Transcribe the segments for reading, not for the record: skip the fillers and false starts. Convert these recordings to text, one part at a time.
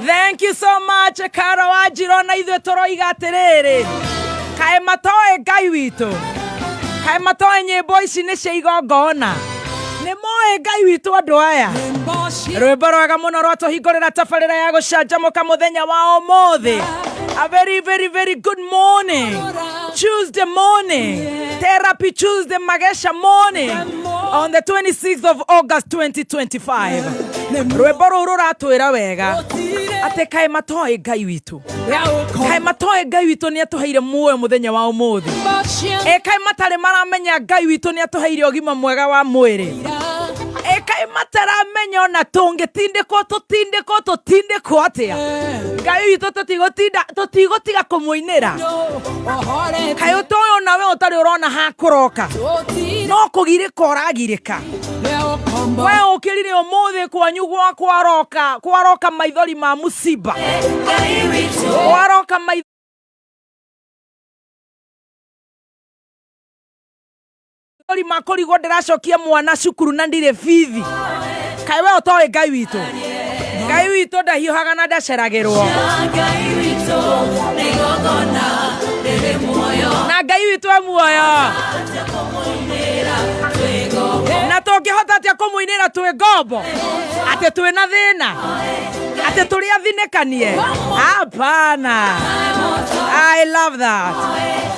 Thank you so much Karo wa Njiro, na ithuĩ tũroiga atĩrĩrĩ, kaĩ matoĩ Ngai witũ, kaĩ matoĩ nyĩmbo ici nĩ cia igongona, nĩ moĩ Ngai witũ andũ aya. Rwĩmbo rwega mũno rwatũhingũrĩra tabarĩra ya gũcanjamũka mũthenya wa ũmũthĩ. A very very very good morning, Tuesday morning, Therapy Tuesday, Magesha morning on the 26th of August 2025. Rwĩmbo rũu rũratwĩra wega atĩ kaĩ matoĩ Ngai witũ, kaĩ matoĩ Ngai witũ nĩ atũheire muoyo mũthenya wa ũmũthĩ. Ĩ kaĩ matarĩ maramenya Ngai witũ nĩ atũheire ũgima mwega wa mwĩrĩ. Ĩ kaĩ mataramenya ona tũngĩtindĩkwo tũtindĩkwo tũtindĩkwo atĩa, Ngai witũ tũtigũtinda tũtigũtiga kũmũinĩra. Kaĩ ũtoĩ ona we ũtarĩ ũrona hakũroka no kũgirĩka ũragirĩka. We ũkĩrire ũmũthĩ kwanyu gwa kwaroka kwaroka maithori ma mũciba, kwaroka maithori ma kũrigwo ndĩracokia mwana cukuru na ndirĩ bithi. Kaĩ we ũtoĩ Ngai witũ? Ngai witũ ndahiũhaga na ndaceragĩrwo, na Ngai witũ e muoyo, na tũngĩhota atĩa kũmũinĩra twĩ ngombo, atĩ twĩ na thĩna, atĩ tũrĩ athinĩkanie? Hapana. I love that.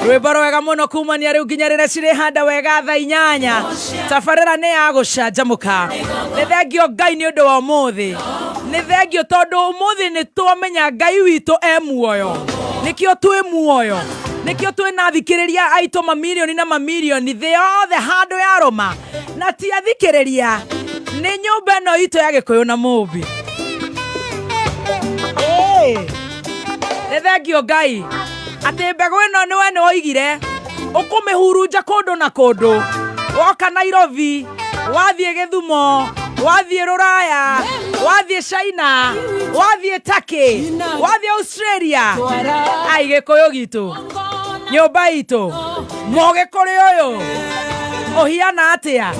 Rwĩmbo rwega mũno kumania rĩu nginya rĩrĩa cirĩhanda wega thaa 8. Tabarĩra nĩ ya gũcanjamũka. Nĩ thengio Ngai nĩ ũndũ wa ũmũthĩ, nĩ thengio tondũ ũmũthĩ nĩ twamenya Ngai witũ e muoyo, nĩkĩo twĩ muoyo, nĩkĩo twĩ na athikĩrĩria aitũ mamirioni na mamirioni thĩ yothe handũ yarũma, na ti athikĩrĩria, nĩ nyũmba ĩno itũ ya Gĩkũyũ na Mũmbi. Ĩĩ. Nĩ thengio Ngai atĩ mbegũ ĩno nĩwe nĩ woigire ũkũmĩhurunja kũndũ na kũndũ, woka Nairobi, wathiĩ Gĩthumo, wathiĩ Rũraya, wathiĩ China, wathiĩ Turkey, wathiĩ Australia. Ai, Gĩkũyũ gitũ, nyũmba itũ, mũgĩkũrĩ ũyũ ũhiana atĩa?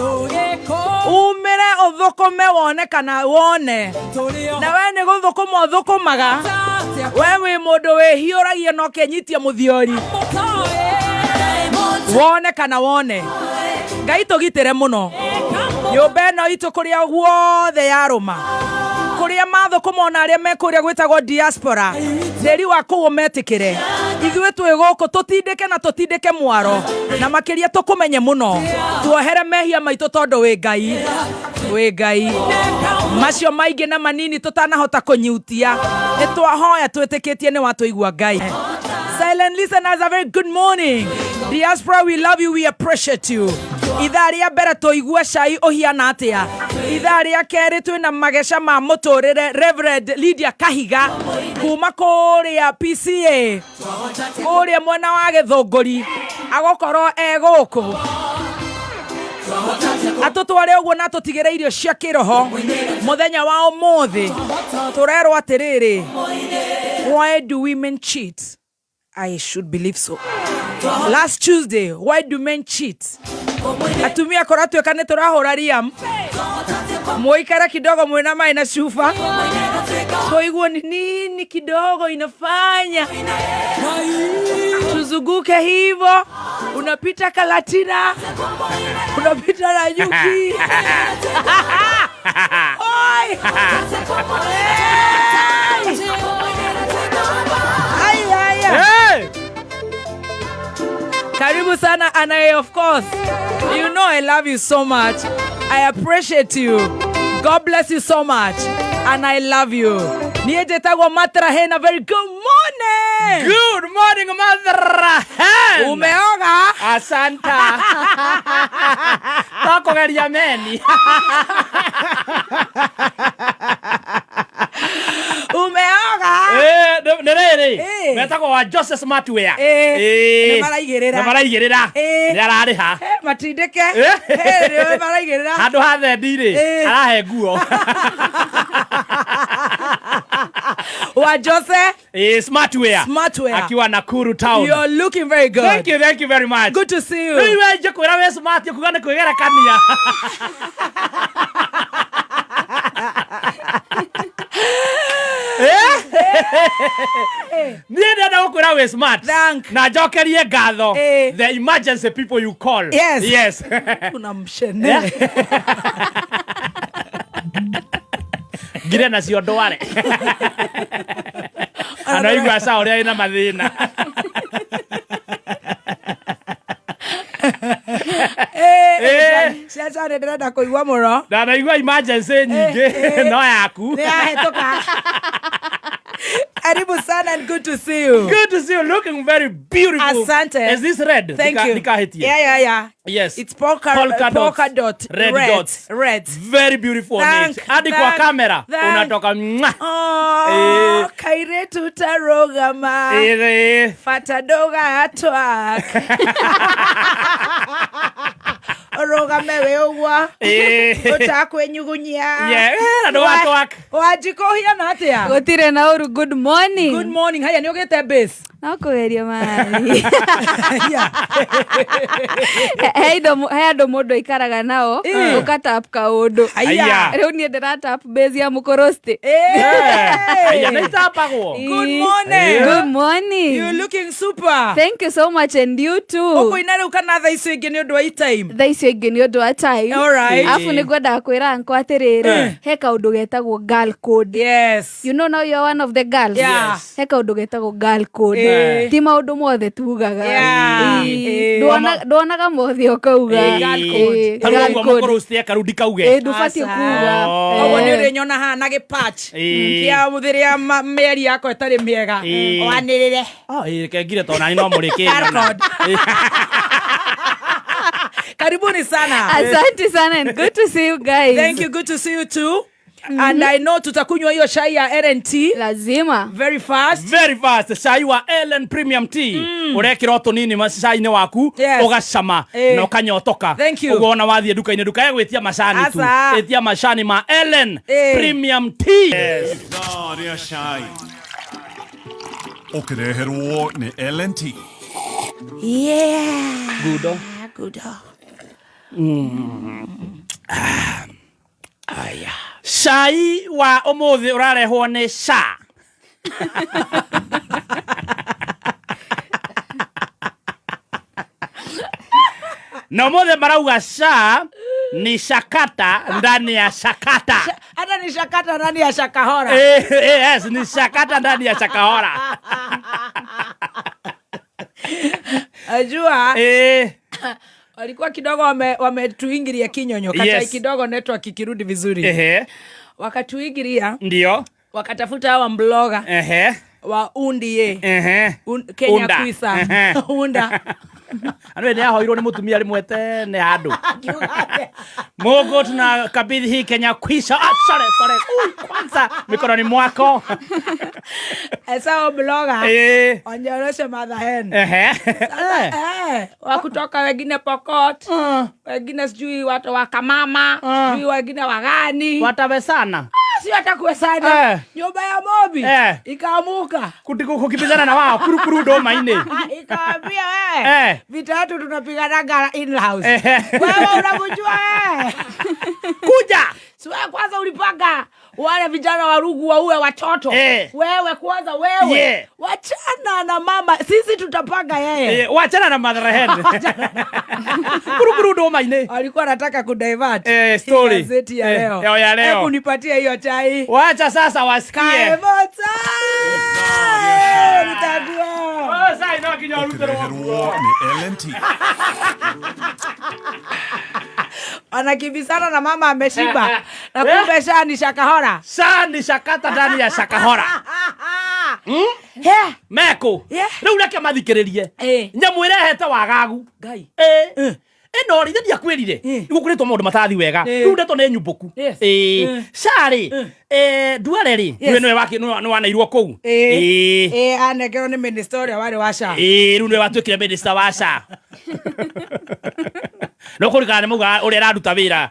Umĩre ũthũkũme wone kana wone, na we nĩ gũthũkũma ũthũkũmaga, we wĩ mũndũ wĩhiũragia na ũkenyitia mũthiori, wone kana wone. Ngai tũgitĩre mũno nyũmba ĩno itũ kũrĩa guothe yarũma, kũrĩa mathũkũma, ona arĩa me kũrĩa gwĩtagwo diaspora, tĩri wa kũu ũmetĩkĩre. Ithuĩ twĩ gũkũ tũtindĩke na tũtindĩke mwaro, na makĩria tũkũmenye mũno, tuohere mehia maitũ tondũ wĩ Ngai, wĩ Ngai. Macio maingĩ na manini tũtanahota kũnyutia, nĩ twahoya twĩtĩkĩtie nĩ watũigua Ngai. Silent listeners, a very good morning. Diaspora, we love you, we appreciate you. Ithaa rĩa mbere tũigue cai ũhiana atĩa, ithaa rĩa kerĩ twĩna mageca ma mũtũrĩre, Reverend Lydia Kahiga kuma kũrĩa PCA kũrĩa mwena wa Gĩthũngũri agũkorwo e gũkũ atũtware ũguo na atũtigĩre irio cia kĩroho. Mũthenya wa ũmũthĩ tũrerwo atĩrĩrĩ, why do women cheat? I should believe so. Last Tuesday, why do men cheat? Atumia kũratuĩka nĩ tũrahũra riam, mũikare kidogo mwĩna maĩ na cuba, tũiguo ni nini kidogo inafanya tuzunguke hivo, unapita Kalatina, unapita Nanyuki. Oi! Hey! Ai, ai, ai. Hey! Karibu sana and of course, you know I love you so much. I appreciate you. God bless you so much. And I love you. Niĩ njĩtagwo Matrahena. Very good morning. Good morning, Mother Hen. Umeoga? Asanta. Twakugeria meni. Umeoga? Eh, nĩ rĩrĩ. Eh. Metagwo wa Joseph Smartwear. Eh, Eh. nĩ maraigĩrĩra. Nĩ maraigĩrĩra. Eh. Nĩ ararĩha. Eh, matindĩke. Eh. Eh, nĩ maraigĩrĩra. Handũ ha thendi rĩ, Eh. arahe nguo. Wa Jose Eh, Smartwear. Smartwear. Akiwa Nakuru town. You're looking very good. Thank you very much. Good to see you. Rĩu we njĩkwĩra wĩ smart kuga nĩ kwĩgerekania. Eh? Niĩ ndĩrenda gũkwĩra wĩ smart. Thank. Na njokerie ngatho. Eh. The emergency people you call. Yes. Yes. Kuna mshene. Ngire nacio ndware. Anaigua ca ũrĩa ĩna mathĩna. Eh, Eh. Ciaca nĩ ndĩrenda kũigua mũno. Ndanaigua emergency nyingĩ Eh, eh. no yaku. Nĩ yahĩtũka. Karibu sana and good to see you. Good to see you looking very beautiful. Asante. Is this red? Thank you. Ndikahĩtie. Yeah, yeah, yeah. Yes. It's polka, Polka dots. polka dot. Red red dots. Red. Very beautiful on Thank, it. Hadi kwa thank, kamera thank. unatoka mwa. Oh, Eh. kairetu tarogama. Eh, eh. Fata doga atwak. Ũrũgame wĩ ũguo. Eh. Ũtakwenyugunyia. Yeah, eh, na ndũgatwak. Wanjikũ ũhiana atĩa? Gũtirĩ na ũru, good morning. Good morning. Haya nĩ ũgĩte base. No kũgeria mani. Yeah. He indo he andũ mũndũ aikaraga nao Eh. ũgatap kaũndũ. Aya. Rĩu niĩ ndĩratap base ya mũkorosti. Eh. Aya nĩ itapagwo. Good morning. Good morning. You looking super. Thank you so much and you too. Ũkũina rĩu kana thaa icio ingĩ nĩ ũndũ wa time. Thaa icio ingĩ nĩ ũndũ wa time. Alright. Alafu nĩ ngwendaga kwĩra anko atĩrĩrĩ, he kaũndũ getagwo girl code. Yes. You know now you're one of the girls. Yeah. Yes. He kaũndũ getagwo girl code. Eh. Ti maũndũ mothe tugaga. Yeah. Ĩĩ. Eh. Nduonaga mothe ũkauga. Eh, Girl code. Ĩĩ, Ta rĩu girl ũguo code. mũkorosti eka rĩu ndikauge. Ĩĩ, ndũbatiĩ Aca. kuga. Oh. Koguo nĩ ũrĩnyona haha na gĩpatch Ĩĩ. kĩa rĩrĩa mĩeri yakwa ĩtarĩ mĩega Ĩĩ. wanĩrĩre. Oh, ĩĩ, reke ngire tondũ nani no mũrĩkĩ. Girl code. Karibuni sana. Asante sana and good to see you guys. Thank you, good to see you too. And I know tutakunywa hiyo chai ya LNT Lazima. very fast. Very fast cai wa Ellen Premium Tea urekĩra o tũnini cai-inĩ waku Yes. ũgacama Eh. na ũkanyotoka Thank you. ũguo ona wathiĩ nduka-inĩ ndukae gwĩtia macani tu Aca. ĩtia macani ma Ellen Eh. Premium Tea. Yes. Ithaa rĩa cai ũkĩreherwo nĩ LNT. Yeah. Gudo. Good. Cai wa ũmũthĩ ũrarehwo nĩ SHA. Na ũmũthĩ marauga SHA ni shakata ndani ya shakata. Hata ni shakata ndani ya shakahora. Eh, eh, yes, ni shakata ndani ya shakahora. Ajua Eh, walikuwa kidogo wametuingiria kinyonyo kachai Yes. kidogo network ikirudi vizuri. Ehe, Wakatuingiria ndio. wakatafuta hawa mbloga Ehe, wa undie ehe. Kenya Unda. Kwisa Ehe. unda Andu nĩ ahoirwo nĩ mũtumia rĩmwe tene handũ. Akiuga atĩa? Mungu tunakabidhi hii Kenya kwisha. Ah, sorry, sorry. Ui, kwanza mikononi mwako. Esa bloga Eh. wanyoroshe mother hen. Ehe. Sasa, eh, wa kutoka wengine Pokot, wengine sijui watu wa Kamama, sijui wengine wagani, Watawezana. sio hata kuwesana Eh. nyumba ya Mobi Eh. ikaamuka Kukibizana na wao kurukuru ndoma-inĩ. Ikawambia wewe Eh. vita yetu tunapiganaga in house, Eh. wewe unamjua wewe Kuja. Si wewe kwanza ulipanga wale vijana wa Rugu waue watoto Eh. wewe kwanza wewe Yeah. wachana na mama, sisi tutapanga yeye. Eh, wachana na mother hen. Kurukuru ndoma-inĩ. Walikuwa anataka kudivert Eh, story. hii gazeti ya Eh, leo. ya leo. Hebu nipatie hiyo chai. Wacha sasa wasikie. Kaemota. Nitagua. Oh, sai no kinya ũrutĩrwo Ũkĩreherwo nĩ LNT. Wanakimbizana na mama ameshiba na kumbe sha ni shakahora. Sha ni shakata ndani ya shakahora. Yeah. Meko. Yeah. Rĩu reke mathikĩrĩrie. Eh. Nyamũ ĩrehete wagagu. Ngai. Eh. Ĩno rĩ, ithe ndiakwĩrire. Eh. Gũkũrĩtwo maũndũ matathi wega. Eh. Rĩu ndeto nĩ nyumbũku. Yes. Ĩĩ. Eh. Sha rĩ, eh, Duale rĩ, Yes. nĩwe nĩwe waneirwo kũu. Eh. Ĩĩ. Eh, anengerwo nĩ minister ũrĩa warĩ wa SHA. Ĩĩ, rĩu nĩwe watuĩkire minister wa SHA. No kũrikana nĩ maugaga ũrĩa ĩraruta wĩra.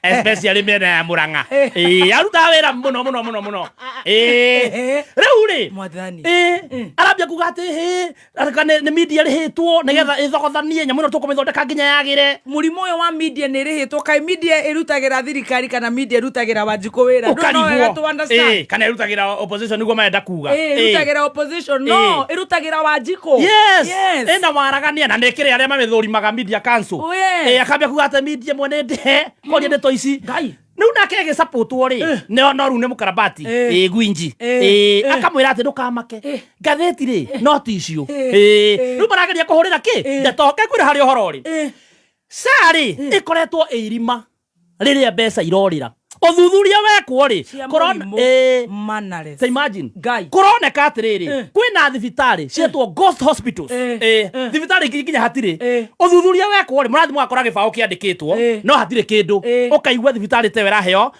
Especially mĩena ya Mũrang'a. Ĩĩ, arutaga wĩra mũno mũno mũno mũno. Ĩĩ. Rĩu rĩ, Mwathani. Ĩĩ, arambia kuga atĩ hĩ, aka nĩ media ĩrĩhĩtwo nĩgetha ĩthogothanie nyamũ ĩno tũkũmĩthondeka nginya yagĩre. Mũrimũ ũyũ wa media nĩ ĩrĩhĩtwo. Kaĩ media ĩrutagĩra thirikari kana media ĩrutagĩra Wanjikũ wĩra? Ndũ no wega Ũkarigwo. tũ understand. Ĩĩ, kana ĩrutagĩra opposition nĩguo marenda kuga. Ĩĩ, Ĩĩ. ĩrutagĩra opposition no Ĩĩ. ĩrutagĩra Wanjikũ. Yes. Yes. Ĩna waragania na nĩ kĩrĩ arĩa mamĩthũrimaga media council. Oh, yes. Ĩĩ, akambia kuga atĩ media ĩmwe nĩ ndĩhe koria ndeto ici. Ngai. Rĩu nake agĩcapũtwo rĩ nĩ no rĩu nĩ mũkarabati Eh. ĩ gwinji Eh. ĩ Eh. akamwĩra atĩ ndũkamake Eh. ngathĩti rĩ no ti icio Eh. ĩ Eh. rĩu marageria kũhũrĩra kĩ Eh. ndeto ngĩkwĩra harĩ ũhoro rĩ Eh. SHA rĩ ĩkoretwo ĩ irima rĩrĩa mbeca irorĩra ũthuthuria wekwo rĩ Cia kũrona- mũrimũ ĩ, mannerless. ta imagine Ngai. kũroneka atĩrĩrĩ Eh. kwĩna thibitarĩ cietwo ghost hospitals Eh. Eh, Eh. thibitarĩ ingĩ nginya hatirĩ Eh. ũthuthuria wekwo rĩ mũrathiĩ mũgakora gĩbaũ kĩandĩkĩtwo Eh. no hatirĩ kĩndũ Eh. ũkaigua thibitarĩ ta ĩyo ĩraheo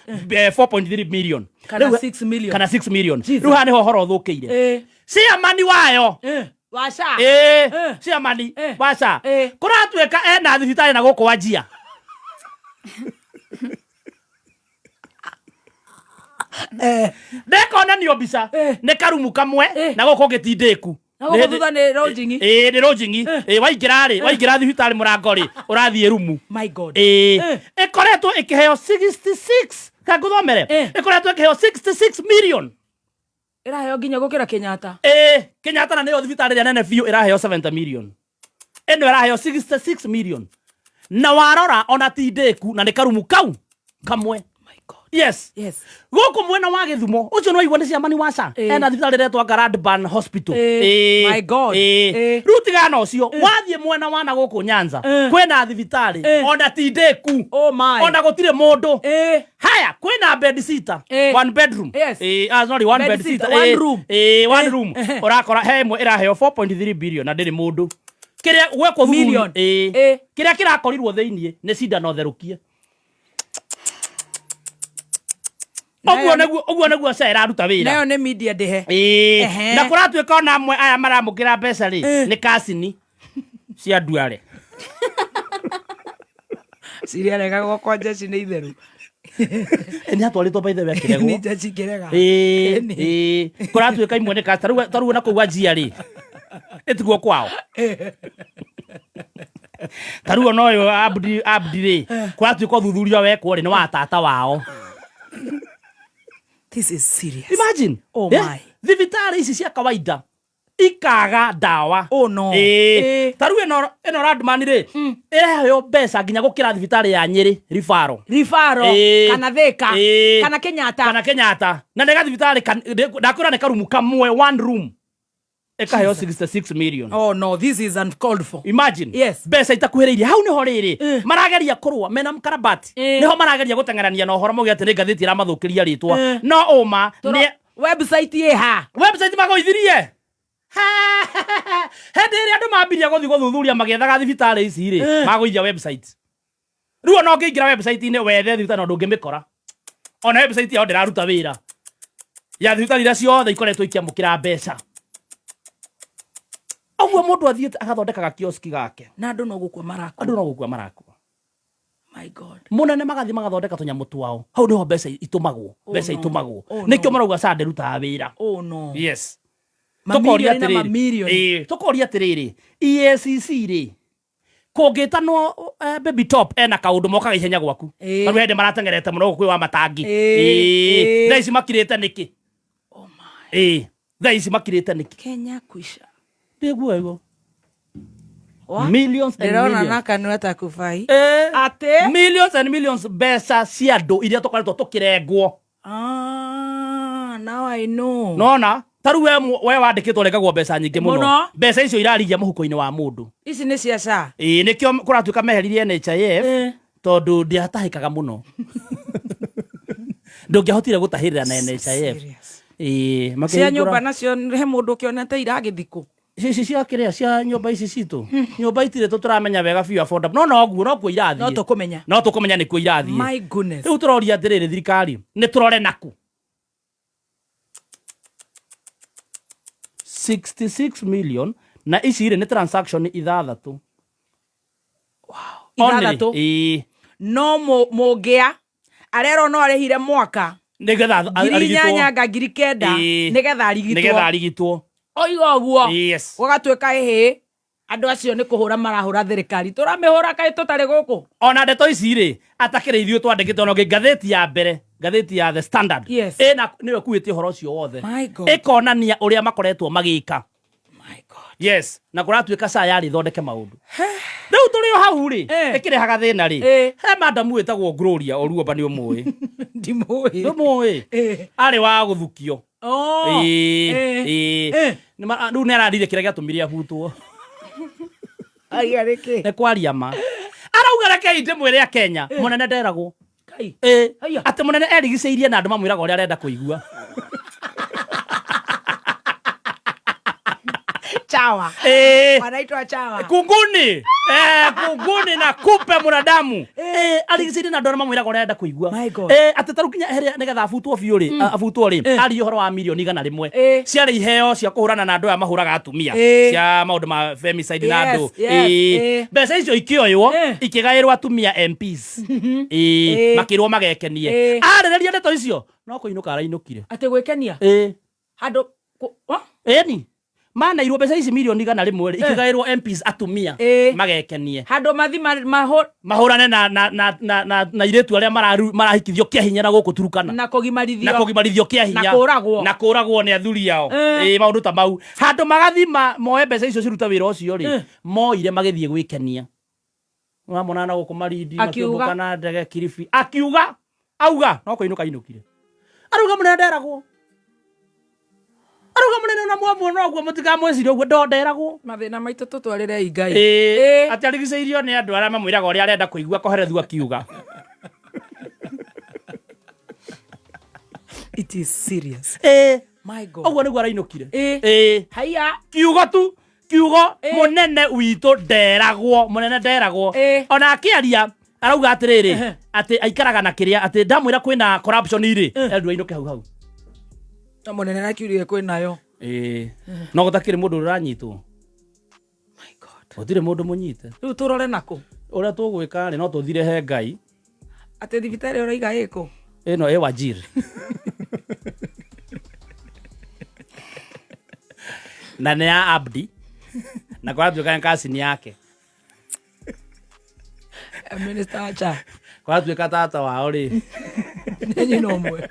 4.3 million Kana Rĩu- 6 million. kana 6 million Jesus. rĩu haha nĩho ũhoro ũthũkĩire Eh. chairman wayo Eh. Wa SHA. ĩĩ Eh. chairman Eh. wa SHA Eh. kũratuĩka ena thibitarĩ na gũkũ wanjia ndekonanio mbica Eh. nĩ karumu kamwe Eh. na gũkũ gĩtindĩku Na gũkũ thutha nĩ lodging. ĩĩ nĩ lodging ĩĩ waingĩra rĩ waingĩra thibitarĩ mũrango rĩ ũrathiĩ rumu My God. ĩĩ Eh. ĩkoretwo ĩkĩheo 66 ka ngũthomere Eh. ĩkoretwo ĩkĩheo 66 million Ĩraheo nginya gũkĩra Kenyatta. ĩĩ Kenyatta na nĩyo thibitarĩ ĩrĩa nene biũ ĩraheo 70 million ĩno ĩraheo 66 million na warora ona ti ndĩku na nĩ karumu kau kamwe My God. yes Yes. gũkũ mwena wa gĩthumo ũcio nĩwaigua nĩ ciamani wa SHA Ĩĩ. ena thibitarĩ ĩretwo Garadban Hospital Ĩĩ. Ĩĩ. My God. Ĩĩ. Ĩĩ. rĩu tigana na ũcio wathiĩ mwena wa na gũkũ Nyanza Ĩĩ. kwĩna thibitarĩ Ĩĩ. ona ti ndĩku Oh my. ona gũtirĩ mũndũ Eh. haya kwĩna bed sitter Ĩĩ. one bedroom Yes. Ĩĩ, ah, sorry one Bed bed sitter, sitter one Ĩĩ. room. Ĩĩ, one Ĩĩ. room Ehe. ũrakora he ĩmwe ĩraheo 4.3 billion na ndĩrĩ mũndũ kĩrĩa gwekwo thuthuria- Million. Ĩĩ. Ĩĩ. kĩrĩa kĩrakorirwo thĩiniĩ nĩ cindano therũkie ũguo nĩguo ũguo nĩguo SHA ĩraruta wĩra Nayo nĩ media ndĩhe. Ĩĩ. Ehe. na kũratuĩka ona amwe aya maramũkĩra mbeca rĩ Eh. nĩ kacini cia nduare Ciria regagwo kwa njeci nĩ itheru. nĩ atwarĩtwo by the way akĩregwo Nĩ njeci kĩrega. Ĩĩ, Ĩni. ĩĩ. kũratuĩka imwe nĩ kasi tarĩu na kũu wanjia rĩ ĩtiguo kwao tarĩu ona ũyũ Abdi Abdi rĩ kũratuĩka ũthuthuria wekwo rĩ nĩ wa tata wao This is serious. imagine Oh Eh, my. thibitarĩ ici cia kawaida ikaga ndawa Oh no. Ĩĩ. Ĩĩ. ta rĩu ĩno ĩno Radman rĩ ĩraheo mbeca nginya gũkĩra thibitarĩ ya Nyĩrĩ ribaro Ribaro Ĩĩ. kana Thika Ĩĩ. kana Kenyatta. kana Kenyatta na nĩ gathibitarĩ ndakwĩra nĩ karumu kamwe one room ĩkaheo 66 million Oh no, this is uncalled for. imagine Yes. mbeca itakuhĩrĩirie hau nĩho rĩrĩ Eh. marageria kũrũa mena mkarabati Eh. nĩho marageria gũteng'erania na ũhoro mauge atĩ nĩ ngathĩti ĩramathũkĩria rĩtwa Eh. no ũma nĩ Website ĩ ha? website magũithirie hĩndĩ ĩrĩa andũ mambirie gũthiĩ gũthuthuria magĩethaga thibitarĩ ici rĩ Eh. magũithia website rĩu ona ũngĩingĩra website-inĩ wethe thibitarĩ no ndũngĩmĩkora ona website yao ndĩraruta wĩra ya thibitarĩ iria ciothe ikoretwo ikĩamũkĩra mbeca ũguo mũndũ athiĩte agathondeka gakioski gake Na andũ no gũkua marakua. andũ no gũkua marakua My God. mũnene magathiĩ magathondeka tũnyamũ twao hau nĩho mbeca itumagwo mbeca no. itumagwo Oh, nĩkĩo no. marauga SHA ndĩrutaga wĩra Oh no. yes Tũkoria Mamirioni na atĩrĩrĩ, mamirioni. ĩĩ, tũkoria atĩrĩrĩ EACC rĩ kũngĩtanwo baby top ena kaũndũ mokaga ihenya gwaku Ĩĩ. tarĩu hĩndĩ marateng'erete mũno gũkũ kwĩ wa matangi Ĩĩ, Ĩĩ, ĩĩ. thaa ici makirĩte nĩkĩ Oh my. Ĩĩ, thaa ici makirĩte nĩkĩ Kenya kuisha. ndĩguo ĩguo Wa? millions and Ndĩrona millions na kanua ta kubai. Ĩĩ. Atĩ? millions and millions mbeca cia andũ iria tũkoretwo tũkĩrengwo Ah, now I know. nona ta rĩu we we wandĩkĩtwo ũrengagwo mbeca nyingĩ mũno Mũno. mbeca icio irarigia mũhuko-inĩ wa mũndũ Ici nĩ cia SHA. ĩĩ nĩkĩo kũratuĩka meheririe NHIF Eh. tondũ ndĩatahĩkaga mũno ndũngĩahotire gũtahĩrĩra na NHIF Serious. ĩĩ Cia makĩhingũra- nyũmba nacio he mũndũ ũkĩonete iragĩthikũ. ici cia kĩrĩa cia nyũmba ici citũ nyũmba itirĩ tũtũramenya wega biũ affordable no noguo nokuo irathiĩ No tũkũmenya. no tũkũmenya nĩkuo irathiĩ My goodness. rĩu tũroria atĩrĩrĩ thirikari nĩ tũrore naku 66 million na ici rĩ nĩ transaction ithathatũ Only. Ithathatũ. Ĩĩ. No mũngĩa Arerwo no arĩhire mwaka Nĩgetha ngiri arigitwo. inyanya nga 9,000 Ĩĩ. nĩgetha arigitwo. Nĩgetha arigitwo. Oiga ũguo. Yes. Gũgatuĩka ĩhĩ andũ acio nĩ kũhũra marahũra thirikari tũramĩhũra kaĩ tũtarĩ gũkũ. Ona ndeto ici rĩ, atakĩrĩ ithuĩ twandĩkĩte ona ũngĩ ngathĩti ya mbere, ngathĩti ya The Standard. Yes. Ĩna nĩyo ĩkuĩte ũhoro ũcio wothe. My God. Ĩkonania ũrĩa makoretwo magĩka. My God. Yes, na kũratuĩka saa yarĩ thondeke maũndũ. Rĩu tũrĩ o hau rĩ, Eh. ĩkĩrehaga thĩna rĩ. Eh. He madamu wĩtagwo Gloria Oruomba nĩ ũmũĩ. Ndimũĩ. Ndũmũĩ? Eh. Arĩ wa gũthukio. Oh. Ĩĩ, Eh. ĩĩ. Eh. Rĩu nĩ ararire kĩrĩa gĩatũmire abutwo. Aria rĩkĩ? Nĩ kwaria ma. Arauga rekei ndĩmwĩre a Kenya, mũnene nderagwo. Kai. Ĩĩ. Haiya. Atĩ mũnene erigicĩirie na andũ mamwĩraga ũrĩa arenda kũigua. Chawa. Ĩĩ. Wanaitwa chawa. Kunguni. Eh, kunguni na kupe mwanadamu. Eh, arigicĩirie na andũ arĩa mamwĩraga ũrĩa arenda kũigua. My God. Eh, atĩ tarĩu nginya harĩa nĩgetha abutwo biũ rĩ, abutwo rĩ, aria ũhoro wa 100,000,000. Eh. Ciarĩ iheo cia kũhũrana na andũ aya mahũraga atumia. Eh. Cia maũndũ ma femicide na Yes, andũ. yes, Ĩĩ. eh. Mbeca icio ikĩoywo, Eh. ikĩgaĩrwo atumia MPs. Ĩĩ, Eh. makĩrwo magekenie. Eh. Arĩrĩria ndeto icio, no kũinũka arainũkire. Atĩ gwĩkenia. Ĩĩ. Handũ oh? Ĩni. Maneirwo mbeca ici 100,000,000 rĩ, ikĩgaĩrwo MPs atumia Eh. magekenie. Handũ mathi maho Mahũrane na na na na na na airĩtu arĩa marahikithio kĩa hinya na gũkũ Turukana. na kũgimarithio. Na kũgimarithio kĩa hinya. Na kũragwo. Na kũragwo nĩ athuri ao. Eh. Ĩĩ maũndũ ta mau. Handũ magathi moe mbeca icio cirute wĩra ũcio rĩ, Eh. moire magĩthiĩ gwĩkenia. Ũramona na gũkũ Malindi Akiuga. makĩũmbũka na ndege Kilifi. Akiuga, auga no kũinũka ainũkire. Arauga mũnene nderagwo. Arauga mũnene ona mwamuona ũguo mũtikamwĩcirie ũguo ndo nderagwo. Mathĩna maitũ tũtwarĩre Ngai. Ĩĩ, atĩ arigicĩirio nĩ andũ arĩa mamwĩraga ũrĩa arenda kũigua koherethu akiuga. It is serious. Ĩĩ, My God. ũguo nĩguo arainũkire. Ĩĩ. Ĩĩ. Haiya. Kiugo tu, kiugo Ĩĩ. mũnene witũ nderagwo, mũnene nderagwo. Ĩĩ. Ona akĩaria arauga atĩrĩrĩ, atĩ aikaraga na kĩrĩa, atĩ ndamwĩra kwĩna corruption rĩ, erirwo ainũke hau hau. Na mũnene nakiurire kwĩnayo. Ĩĩ. No gũtakĩrĩ mũndũ ũranyitwo. My God. Gũtirĩ mũndũ mũnyite. Rĩu tũrore nakũ? Ũrĩa tũgwĩka rĩ, no tũthire he Ngai. Atĩ thibitarĩ ũraiga ĩkũ? Ĩno ĩ Wajir. Na nĩ ya Abdi. Na kũratuĩka nĩ cousin yake. Minister acha. Kũratuĩka tata wao rĩ. Nĩ nyina ũmwe.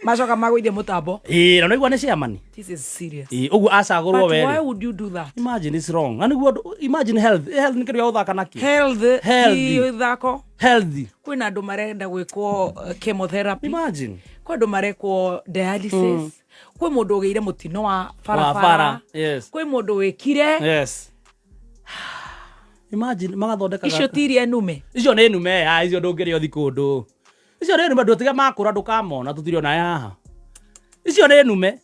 Macoka magũithie mũtambo. Ĩĩ, na nĩguo nĩ chairman. This is serious. Ĩĩ, ũguo acagũrwo But we why rĩ. would you do that? Imagine it's wrong. Na nĩguo imagine health. Health nĩ kĩndũ gĩa gũthaka nakĩo. Health Healthy. ti ithako. Healthy. Kwĩna andũ marenda gwĩkwo chemotherapy. Imagine. Kwĩ andũ marekwo dialysis. Kwĩ mũndũ ũgĩire mũtino wa Wa bara. barabara. Yes. Kwĩ mũndũ wĩkire. Yes. Imagine magathondeka Icio ti iria nume. Icio nĩ nume, ah, icio ndũngĩrĩa ũthi kũndũ. Icio nĩ nume ndũtige makũra ndũkamona tũtirĩ ona haha. Icio nĩ nume.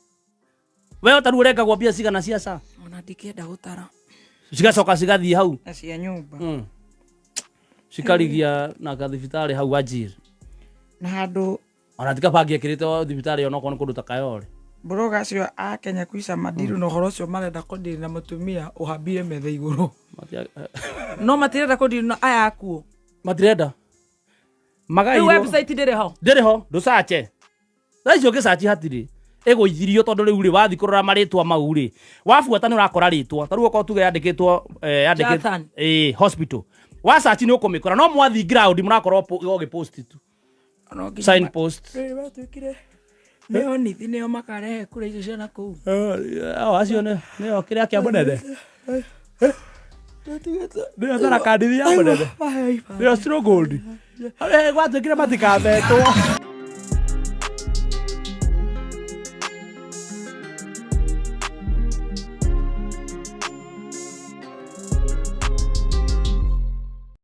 We ta rĩu ũrengagwo mbia cigana cia SHA? Ona ndikĩenda gũtara. Cigacoka cigathiĩ hau. Na cia nyũmba. Cikarigia na kathibitarĩ hau Wajir. Na handũ Ona ti kaba angĩekĩrĩte thibitarĩ onokorwo nĩ kũndũ ta Kayole. Broga acio a Kenya kuica mandiru na ũhoro ũcio marenda kũndiri na mũtumia ũhambire metha igũrũ. No matirenda kũndiri na aya akuũ. Matirenda. Rĩu Magairwo. website ndĩrĩ ho. Ndĩrĩ ho, ndũcache. Thaa icio ũngĩcachi hatirĩ. Ĩgũithirio tondũ rĩu rĩ wathiĩ kũrora marĩtwa mau rĩ, wabuata nĩ ũrakora rĩtwa. Ta rĩu okorwo tuge yandĩkĩtwo yandĩkĩtwo Jathan. hospital. Wacachi nĩ ũkũmĩkora no mwathiĩ ground mũrakorwo ũgĩpost tu. No nginya Sign post. Rĩrĩ matuĩkire nĩo nithi nĩo makarehe kura icio cia nakũu. Acio nĩo kĩrĩa kĩa mũnene. Nĩo tharaka ndithi ya mũnene. Nĩo stronghold. Gwatuĩkire matikabetwo.